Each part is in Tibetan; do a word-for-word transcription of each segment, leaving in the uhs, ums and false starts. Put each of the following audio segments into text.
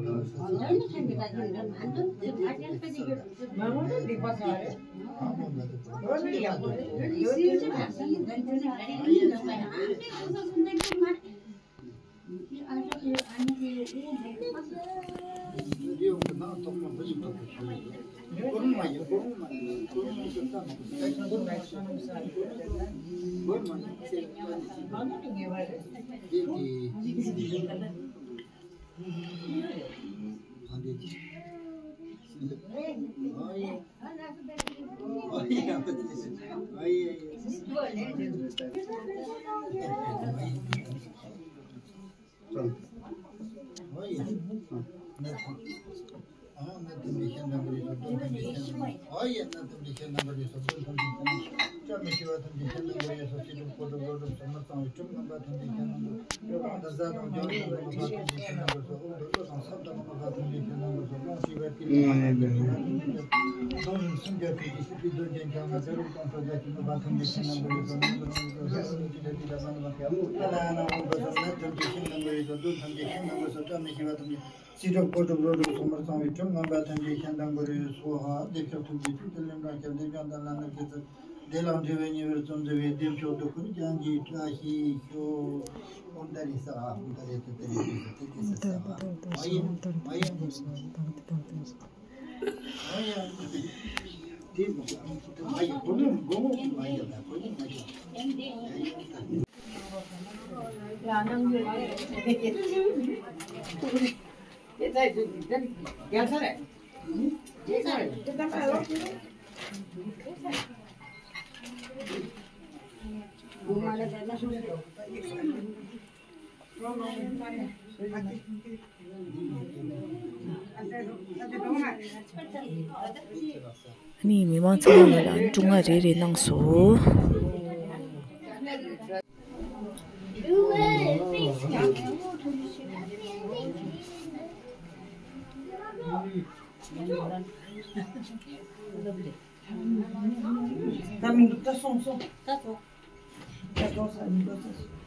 མ་འོ་ན་སྡིག་པ་ཚར་རེད། འོ་ན་ཡག་པོ་རེད། སྲིད་གྲོགས་ཕོ་གྲོགས་རོ་གྲོགས་ཚང་མར་གཙང་བའི་ཁྲིམས་ངན་པ་ཐམས་ཅད་ཤན་དང་གུ་རུའི་སོ་ཧ། བདེ་མཆོག་ཐུགས་རྗེ་ཐུགས་ཀྱི་ལེན་རང་ཁྱབ་བདེ་མཆོག་དང་ལ་ནག་ཅི་ཚུལ་བདེ་ལག་འབྲེལ་བའི་ཉེ་བར་བཙོན་འཛུལ་བའི་བདེ་མཆོག་ཏུ་ཁུར་ཀྱང་གི་བཀྲ་ཤིས་ཤོག་ཨོཾ་ཏཱ་རེ་སྭཱ་ཧཱ། ཨོཾ་ཏཱ་རེ་ཏུཏྟཱ་རེ་ཏུཏྟཱ་རེ་ཏུཏྟཱ་རེ་སྭཱ་ཧཱ། མ་ཡེངས་མ་ཡེངས། ཨ་ནི་མི་མང་ཚང་མ་ལ་ལ་ཀྲུང་ང་རེ་རེ་གནང་སོང་། ད་མི་འདུག་ད་སོང་སོང་། ད་སོང་། ད་སོང་ས་མི་འདུག་ད་སོང་།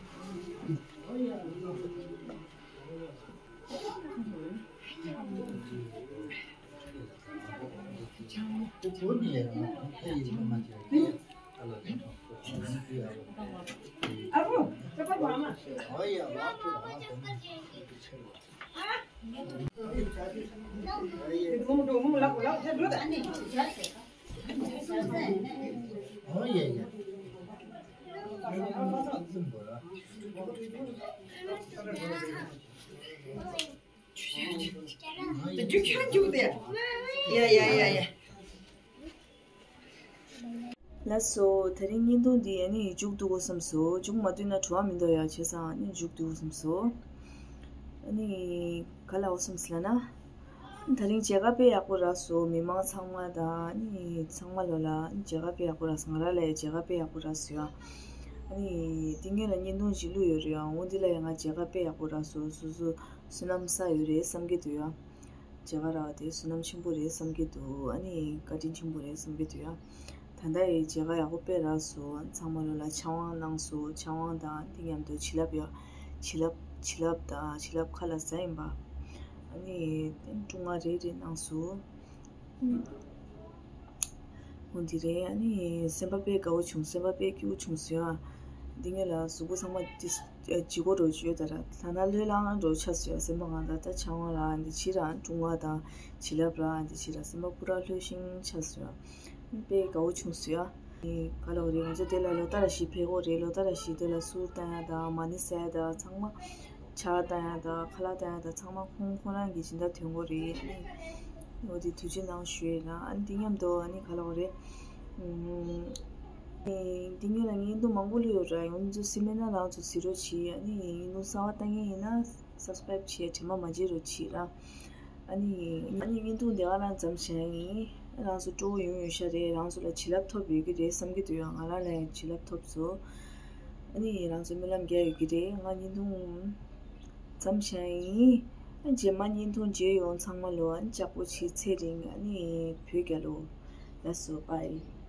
ལགས་སོ། དེ་རིང་བརྙན་ཐུང་འདི་ཨ་ནི་མཇུག་བསྡུ་དགོས་བསམ་སོང་། མཇུག་མ་བསྡུས་ན་བྲོ་བ་མི་འདུག་ཡ། བྱས་ཙང་ཨ་ནི་མཇུག་བསྡུ་དགོས་བསམ་སོང་། ཨ་ནི་ག་ལབ་དགོས་བསམ་སོང་ལབ་ན། དེ་རིང་མཇལ་ཁ་དཔེ་ཡག་པོ་རག་སོང་། མི་མང་ཚང་མ་དང་ཨ་ནི་ཚང་མ་ལོ་ལ་ཨ་ནི་མཇལ་ཁ་དཔེ་ཡག་པོ་རག་སོང་། ང་རང་ལ་ཡང་མཇལ་ཁ་དཔེ་ཡག་པོ་རག་སོང་ཡ། ཨ་ནི་འདི་སྔོན་ལ་བརྙན་ཐུང་ཞིག་བླུགས་ཡོད་རེད་ཡ། འོ་འདི་ལ་ཡང་ང་མཇལ་ཁ་དཔེ་ཡག་པོ་རག་སོང་། སོ་སོ་བསོད་ནམས་བསགས་ཡོད་རེད་བསམ་གྱི་འདུག་ཡ། མཇལ་ཁ་རག་པ་དེ་བསོད་ནམས་ཆེན་པོ་རེད་བསམ་གྱི་འདུག་ཨ་ནི་བཀའ་དྲིན་ཆེན་པོ་རེད་བསམ་གྱི་འདུག་ཡ། ད་ལྟ་ཡི་མཇལ་ཁ་ཡག་པོ་དཔེ་རག་སོང་། ཚང་མ་ལོ་ལ་ཕྱག་དབང་གནང་སོང་། ཕྱག་དབང་དང་དེ་མཉམ་དུ་བྱིན་རླབས་ཡོད། བྱིན་རླབས་བྱིན་རླབས་དང་བྱིན་རླབས་ཁ་ལ་ཟས་ཡིན་པ། ཨ་ནི་ཀྲུང་ང་རེ་རེ་གནང་སོང་། འོ་འདི་རེད། ཨ་ནི་སེམས་པ་དཔེ་དགའ་བོ་བྱུང་། སེམས་པ་དཔེ་སྐྱིད་པོ་བྱུང་སོང་ཡ། འདི་ངེད་ལ་གཟུགས་པོ་ཚང་མ་ཏིས་ལྗིད་ཁོག་འགྲོ་བཅོས་ད་ར་ལྷ་ན་ལྷོད་ལྷང་འགྲོ་ཆགས་སོང་ཡ། སེམས་པ་ང་ད་ལྟ་ཆང་བ་ར་འདི་ཕྱི་ར་ཀྲུང་བ་དང་བྱིན་རླབས་ར་འདི་ཕྱི་ར་སེམས་པ་པུ་ར་ལྷོད་ཤིང་ཆགས་སོང་ཡ། དཔེ་དགའ་བོ་བྱུང་སོང་ཡ། ག་ལ་བ་རེད། ང་ཚོ་དེ་ལ་ལོ་ལྟར་ཞིག་ཕེབས་གོ་རེད། ལོ་ལྟར་ཞིག་དེ་ལ་གསུར་བཏང་ཡ་དང་མ་ཎི་བསད་ཡ་དང་ཚང་མ། ཇ་བཏང་ཡ་དང་ཁ་ལག་བཏང་ཡ་དང་ཚང་མ་ཁོང་ཁོང་རང་གི་སྦྱིན་བདག་དོན་གོ་རེད། ཨ་ནི་འོ་དེ་ཐུགས་རྗེ་གནང་ཞུ་ཡས་ན། ཨ་ནི་འདི་མཉམ་དུ་ཨ་ནི་ག་ལ་བ་རེད། ཨ་ནི་འདི་སྔོན་ལ་བརྙན་ཐུང་མང་པོ་བླུགས་ཡོད་ར། ཡང་ཚོ་སི་མེ་ན་རང་ཚོ་གཟིགས་རོགས་གྱིས། ཨ་ནི་བརྙན་ཐུང་གསར་བ་བཏང་མཁན་ཡིན་ན་སབ་སི་ཀ་རེབ་བྱས་དྲི་མ་མ་བརྗེད་རོགས་གྱིས་ར། ཨ་ནི་ཨ་ནི་བརྙན་ཐུང་འདི་ག་རང་མཚམས་བཞག་ཡིན། རང་ཚོ་སྤྲོ་བོ་ཡོང་ཡོང་ཤ་རེད། རང་ཚོ་ལ་བྱིན་རླབས་ཐོབ་ཡོད་ཀྱི་རེད་བསམ་གྱི་འདུག་ཡང་ང་རང་ལ་ཡང་བྱིན་རླབས་ཐོབ་སོང་། ཨ་ནི་རང་ཚོ་སྨོན་ལམ་རྒྱག་ཡོད་ཀྱི་རེད། ང་བརྙན་ཐུང་མཚམས་བཞག་ཡིན། ཨ་རྗེས་མ་བརྙན་ཐུང་མཇལ་ཡོང་། ཚང་མ་ལོ་ཨ་ནི་ལྕགས་པོ་བྱེད་ཚེ་རིང་ཨ་ནི་བོད་རྒྱལ་ལོ། ལགས་སོ་པའི།